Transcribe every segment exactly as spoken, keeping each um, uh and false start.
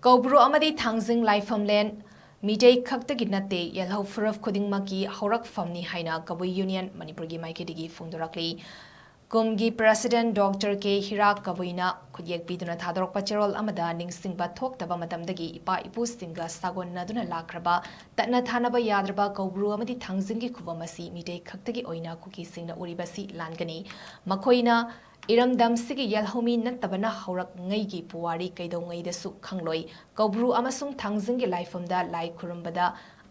ꯀꯧꯕ꯭ꯔꯨ ꯑꯃꯗꯤ ꯊꯥꯡꯖꯤꯡ ꯂꯥꯏꯐꯝꯂꯦꯟ ꯃꯤꯇꯩ ꯈꯛꯇꯒꯤ ꯅꯠꯇꯦ, ꯌꯦꯜꯍꯧ ꯐꯨꯔꯨꯞ ꯈꯨꯗꯤꯡꯃꯛꯀꯤ ꯍꯧꯔꯛꯐꯝꯅꯤ ꯍꯥꯏꯅ ꯀꯕꯨꯏ ꯌꯨꯅꯤꯌꯟ ꯃꯅꯤꯄꯨꯔꯒꯤ ꯃꯥꯏꯀꯩꯗꯒꯤ ꯐꯣꯡꯗꯣꯔꯛꯂꯤ꯫ ꯀꯨꯝꯒꯤ ꯄ꯭ꯔꯦꯁꯤꯗꯦꯟꯠ ꯗꯣꯛꯇꯔ ꯀꯦ ꯍꯤꯔꯥꯛ ꯀꯕꯨꯏꯅ ꯈꯨꯠꯌꯦꯛ ꯄꯤꯗꯨꯅ ꯊꯥꯗꯣꯔꯛꯄ ꯆꯦꯔꯣꯜ ꯑꯃꯗ, ꯅꯤꯡꯁꯤꯡꯕ ꯊꯣꯛꯇꯕ ꯃꯇꯝꯗꯒꯤ ꯏꯄꯥ ꯏꯄꯨꯁꯤꯡꯒ ꯁꯥꯒꯣꯟꯅꯗꯨꯅ ꯂꯥꯛꯈ꯭ꯔꯕ ꯇꯠꯅ ꯊꯥꯅꯕ ꯌꯥꯗ꯭ꯔꯕ ꯀꯧꯕ꯭ꯔꯨ ꯑꯃꯗꯤ ꯊꯥꯡꯖꯤꯡꯒꯤ ꯈꯨꯕꯝ ꯑꯁꯤ ꯃꯤꯇꯩ ꯈꯛꯇꯒꯤ ꯑꯣꯏꯅ ꯀꯨꯀꯤꯁꯤꯡꯅ ꯎꯔꯤꯕꯁꯤ ꯂꯥꯟꯒꯅꯤ꯫ ꯃꯈꯣꯏꯅ ꯏꯔꯝꯗꯝꯁꯤꯒꯤ ꯌꯦꯜꯍꯧꯃꯤ ꯅꯠꯇꯕꯅ ꯍꯧꯔꯛꯉꯩꯒꯤ ꯄꯨꯋꯥꯔꯤ ꯀꯩꯗꯧꯉꯩꯗꯁꯨ ꯈꯪꯂꯣꯏ꯫ ꯀꯧꯕ꯭ꯔꯨ ꯑꯃꯁꯨꯡ ꯊꯥꯡꯖꯤꯡꯒꯤ ꯂꯥꯏꯐꯝꯗ ꯂꯥꯏ ꯈꯨꯔꯨꯝꯕꯗ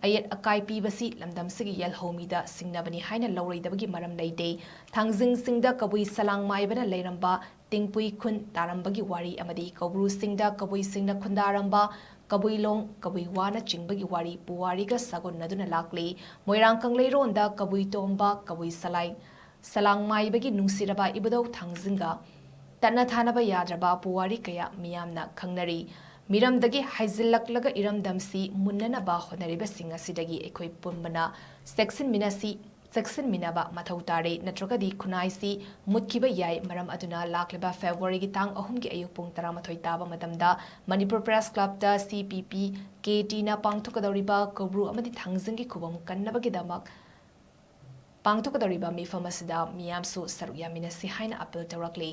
ꯑꯌꯦꯠ ꯑꯀꯥꯏ ꯄꯤꯕꯁꯤ ꯂꯝꯗꯝꯁꯤꯒꯤ ꯌꯦꯜꯍꯧꯃꯤꯗ ꯁꯤꯡꯅꯕꯅꯤ ꯍꯥꯏꯅ ꯂꯧꯔꯣꯏꯗꯕꯒꯤ ꯃꯔꯝ ꯂꯩꯇꯦ꯫ ꯊꯥꯡꯖꯤꯡꯁꯤꯡꯗ ꯀꯕꯨꯏ ꯁꯂꯥꯡ ꯃꯥꯏꯕꯅ ꯂꯩꯔꯝꯕ ꯇꯤꯡꯄꯨꯏ ꯈꯨꯟ ꯇꯥꯔꯝꯕꯒꯤ ꯋꯥꯔꯤ ꯑꯃꯗꯤ ꯀꯧꯕ꯭ꯔꯨꯁꯤꯡꯗ ꯀꯕꯨꯏꯁꯤꯡꯅ ꯈꯨꯟꯗꯥꯔꯝꯕ ꯀꯕꯨꯏꯂꯣꯡ, ꯀꯕꯨꯏ ꯋꯥꯅꯆꯤꯡꯕꯒꯤ ꯋꯥꯔꯤ ꯄꯨꯋꯥꯔꯤꯒ ꯁꯥꯒꯣꯟꯅꯗꯨꯅ ꯂꯥꯛꯂꯤ꯫ ꯃꯣꯏꯔꯥꯡ ꯀꯪꯂꯩꯔꯣꯟꯗ ꯀꯕꯨꯏ ꯇꯣꯝꯕ, ꯀꯕꯨꯏ ꯁꯂꯥꯏ, ꯁꯂꯥꯡ ꯃꯥꯏꯕꯒꯤ ꯅꯨꯡꯁꯤꯔꯕ ꯏꯕꯨꯙꯧ ꯊꯥꯡꯖꯤꯡꯒ ꯇꯠꯅ ꯊꯥꯅꯕ ꯌꯥꯗ꯭ꯔꯕ ꯄꯨꯋꯥꯔꯤ ꯀꯌꯥ ꯃꯤꯌꯥꯝꯅ ꯈꯪꯅꯔꯤ꯫ ꯃꯤꯔꯝꯗꯒꯤ ꯍꯥꯏꯖꯤꯜꯂꯛꯂꯒ ꯏꯔꯝꯗꯝꯁꯤ ꯃꯨꯟꯅꯅꯕ ꯍꯣꯠꯅꯔꯤꯕꯁꯤꯡ ꯑꯁꯤꯗꯒꯤ ꯑꯩꯈꯣꯏ ꯄꯨꯝꯕꯅ ꯆꯦꯛꯁꯤꯟꯃꯤꯟꯅꯁꯤ, ꯆꯦꯛꯁꯤꯟꯃꯤꯟꯅꯕ ꯃꯊꯧ ꯇꯥꯔꯦ, ꯅꯠꯇ꯭ꯔꯒꯗꯤ ꯈꯨꯟꯅꯥꯏꯁꯤ ꯃꯨꯠꯈꯤꯕ ꯌꯥꯏ꯫ ꯃꯔꯝ ꯑꯗꯨꯅ ꯂꯥꯛꯂꯤꯕ ꯐꯦꯕ꯭ꯔꯨꯋꯥꯔꯤꯒꯤ ꯇꯥꯡ ꯑꯍꯨꯝꯒꯤ ꯑꯌꯨꯛ ꯄꯨꯡ ꯇꯔꯥꯃꯥꯊꯣꯏ ꯇꯥꯕ ꯃꯇꯝꯗ ꯃꯅꯤꯄꯨꯔ ꯄ꯭ꯔꯦꯁ ꯀ꯭ꯂꯕꯇ ꯁꯤ ꯄꯤ ꯄꯤ ꯀꯦ ꯇꯤꯅ ꯄꯥꯡꯊꯣꯛꯀꯗꯧꯔꯤꯕ ꯀꯧꯕ꯭ꯔꯨ ꯑꯃꯗꯤ ꯊꯥꯡꯖꯤꯡꯒꯤ ꯈꯨꯕꯝ ꯀꯟꯅꯕꯒꯤꯗꯃꯛ ꯄꯥꯡꯊꯣꯛꯀꯗꯧꯔꯤꯕ ꯃꯤꯐꯝ ꯑꯁꯤꯗ ꯃꯤꯌꯥꯝꯁꯨ ꯁꯔꯨꯛ ꯌꯥꯃꯤꯟꯅꯁꯤ ꯍꯥꯏꯅ ꯑꯥꯄꯤꯜ ꯇꯧꯔꯛꯂꯤ꯫